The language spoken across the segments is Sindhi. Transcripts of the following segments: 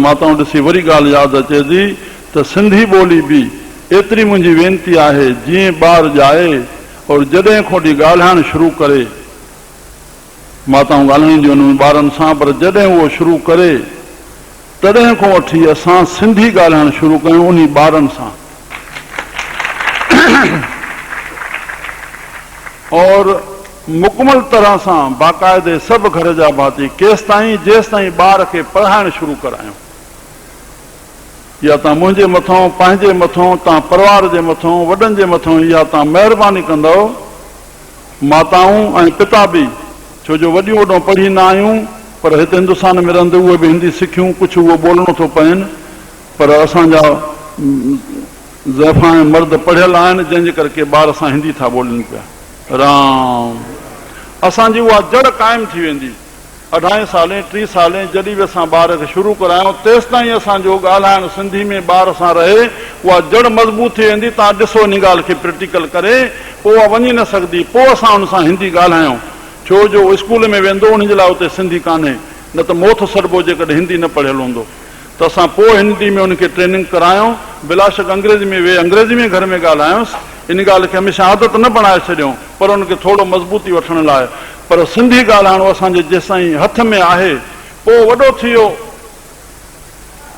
ماتائون ڏسي وري ڳالهه ياد اچي ٿي ته سنڌي ٻولي به ايتري منهنجي وينتي آهي جيئن ٻار ڄائي اور جڏهن کان وٺي ڳالهائڻ شروع ڪري ماتائون ڳالهائينديون آهن ٻارن سان پر جڏهن اهو شروع ڪري تڏهن کان وٺي اسان سنڌي ڳالهائڻ شروع ڪيون انهي ٻارن سان اور مڪمل طرح سان باقاعدي سڀ گهر جا ڀاتي ڪيستائين جيستائين ٻار کي پڙهائڻ شروع ڪرايون. اها تان منهنجي مٿئون، پنهنجي مٿئون، تان پروار جي مٿئون، وڏن جي مٿئون اها تان مهرباني ڪندؤ ماتائون ۽ پتا به، ڇو جو وڏيون وڏون پڙهي نه آيون پر هت هندستان ۾ رهندي اهي به هندي سکيون، ڪجهه اهو ٻولڻو ٿو پين پر اسان جا زائفان ۽ مرد پڙهيل آهن جنهن جي ڪري ڪي ٻار سان هندي ٿا ٻولين پيا. رام. اسان جي اها جڙ قائم ٿي ويندي. اڍائين سالين، ٽين سالين جڏهن به اسان ٻار کي شروع ڪرايون تيستائين اسان جو ڳالهائڻ سنڌي ۾ ٻار سان رهي اها جڙ مضبوط ٿي ويندي توهان ڏسو انهي ڳالهه کي پريٽيڪل ڪري پوء اها وڃي نه سگهندي پوء اسان ان سان هندي ڳالهايون ڇو جو اسڪول ۾ ويندو انهي جي لاء اتي سنڌي ڪانهي نه ته موت سڏبو جيڪڏهن هندي نه پڙهيل هوندو. ته اسان پوء هندي ۾ ان کي ٽريننگ ڪرايون، بلاشڪ انگريزي ۾ ويهي انگريزي ۾ گهر ۾ ڳالهايونس، ان ڳالهه کي هميشه عادت نه بڻائي ڇڏيون، پر ان کي ٿورو مضبوطي وٺڻ لاء، پر سنڌي ڳالهائڻو اسان جي جيستائين هٿ ۾ آهي، پوء وڏو ٿي ويو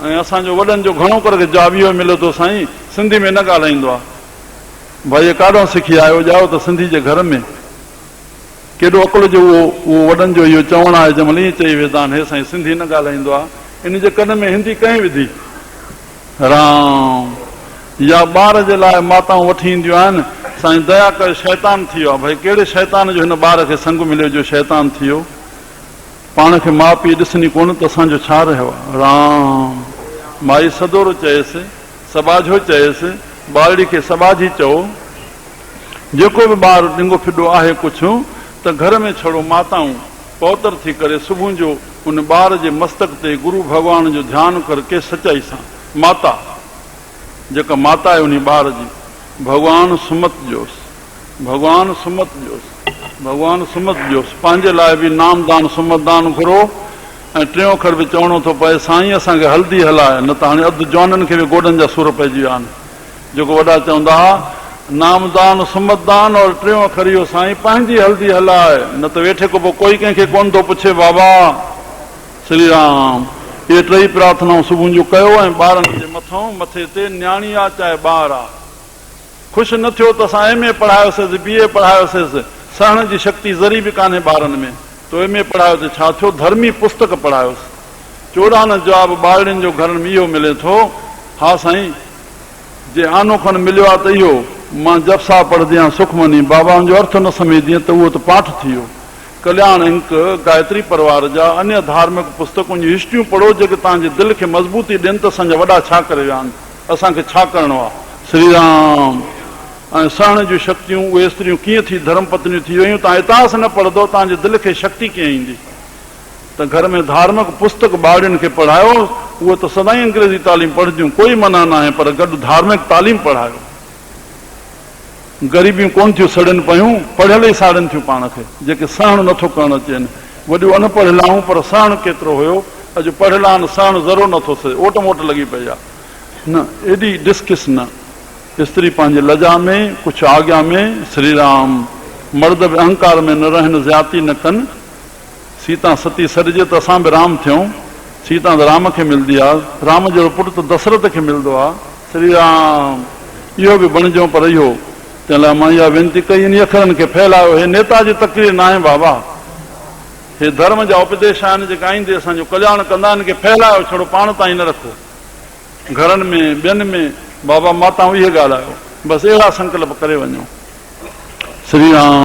۽ اسان جو وڏن جو گهڻو ڪري جواب اهو ملي ٿو سائين سنڌي ۾ نه ڳالهائيندو آ، ڀائي ڪاڏهون سکي آيو، ڄائو ته سنڌي جي گهر ۾. ڪيڏو عقل جو اهو اهو وڏن جو اهو چوڻ آهي جنهن مهل ائين چئي ويندا آهن هي سائين سنڌي نه ڳالهائيندو آهي ان جي ڪن ۾ هندي ڪنهن وڌي؟ رام يا ٻار جي لاء ماتائون وٺي اينديون آهن سائين ديا ڪر شيطان ٿي ويو آهي ڀائي ڪهڙي شيطان جو هن ٻار کي سنگ مليو جو شيطان ٿي ويو پاڻ کي ماء پيء ڏسن ئي ڪونه ته اسان جو ڇا رهيو آهي رام مائي سدورو چيس سٻاجهو چيس ٻارڙي کي سٻاجهي چئو جيڪو به ٻار ڏنگو ڦڏو آهي ڪڇ ته گهر ۾ ڇڙو ماتائون پوتر ٿي ڪري صبح جو ان ٻار جي مستڪ تي گرو ڀڳوان جو ڌيان ڪر ڪي سچائي سان ماتا جيڪا ماتا آهي انهي ٻار جي ڀڳوان سمت ڏيوس ڀڳوان سمت ڏيوس ڀڳوان سمت ڏيوس پنهنجي لاء به نام دان سمت دان گهرو ۽ ٽيون اکر به چوڻو ٿو پئي سائين اسان کي هلدي هلاء نه ته هاڻي اڌ جوانن کي به گوڏن جا سور پئجي ويا آهن. جيڪو وڏا چوندا ها، نام دان سمت دان اور ٽيون اکر اهو سائين پنهنجي هلدي هلاء، نه ته ويٺي ڪو پوء ڪوئي ڪنهن کي ڪونه ٿو پڇي بابا سري رام. اهي ٽئي پرارٿنائون صبح جو ڪيو ۽ ٻارن جي مٿئون، مٿي تي، نياڻي آ چاهي ٻار آ. خوش نه ٿيو ته اسان ايم اي پڙهايوسيس، بي اي پڙهايوسيس، سهڻ جي شڪتي ذري به ڪانهي ٻارن ۾. تو ايم اي پڙهايو ته ڇا ٿيو، ڌرمي پستڪ پڙهايوس. 14 نه جواب ٻارڙين جو گهرن ۾ اهو ملي ٿو، ها سائين! جي آنو کن مليو آ ته اهو، مان جپ صاحب پڙهندي آهيان سکمني، بابا ان جو ارٿ نه سمجهندينء ته اهو ته پاٺ ٿي ويو. ڪلياڻ انڪ، گايتري پروار جا انيه ڌارمڪ پستڪن جون هسٽريون پڙهو جيڪي توهان جي دل کي مضبوطي ڏين ته اسان جا وڏا ڇا ڪري ويا آهن، اسان کي ڇا ڪرڻو آ. سري رام ۽ سهڻ جون شڪتيون اهي استريون ڪيئن ٿي ڌرم پتنيون ٿي ويون، توهان اتهاس نه پڙهندؤ توهان جي دل کي شڪتي ڪيئن ايندي. ته گهر ۾ ڌارمڪ پستڪ ٻارڙين کي پڙهايو، اهي ته سدائين انگريزي تعليم پڙهنديون، ڪوئي منع ناهي پر گڏ ڌارمڪ تعليم پڙهايو. غريبيون ڪونه ٿيون سڙن پيون، پڙهيل ئي ساڙين ٿيون پاڻ کي، جيڪي سهڻ نٿو ڪرڻ اچين. وڏيون اڻ پڙهيل آهون پر سهڻ ڪيترو هيو، اڄ پڙهيل آهن سهڻ ذرو نٿو سهي، اوٽ موٽ لڳي پئي آ. نه ايڏي ڊسڪس نه. استري پنهنجي لڄا ۾، ڪڇ آگيا ۾، سري رام. مرد به اهنڪار ۾ نه رهن، زيادتي نه ڪن. سيتا ستي سڏجي ته اسان به رام ٿيون. سيتا ته رام کي ملدي آ. رام جهڙو پٽ ته دسرت کي ملدو آ. سري رام اهو به بڻجون پر اهو. تنهن لاء مان اها وينتي ڪئي انهي اکرن کي ڦهلايو. هي نيتا جي تقرير ناهي بابا. هي ڌرم جا اپديش آهن جيڪي آئيندي اسان جو ڪلياڻ ڪندا ان کي ڦهلايو ڇڙو پاڻ تائين نه رکو. گهرن ۾ ٻين ۾ بابا ماتائون اهي ڳالهايو. بس اهڙا سنڪلپ ڪري وڃو. سري رام.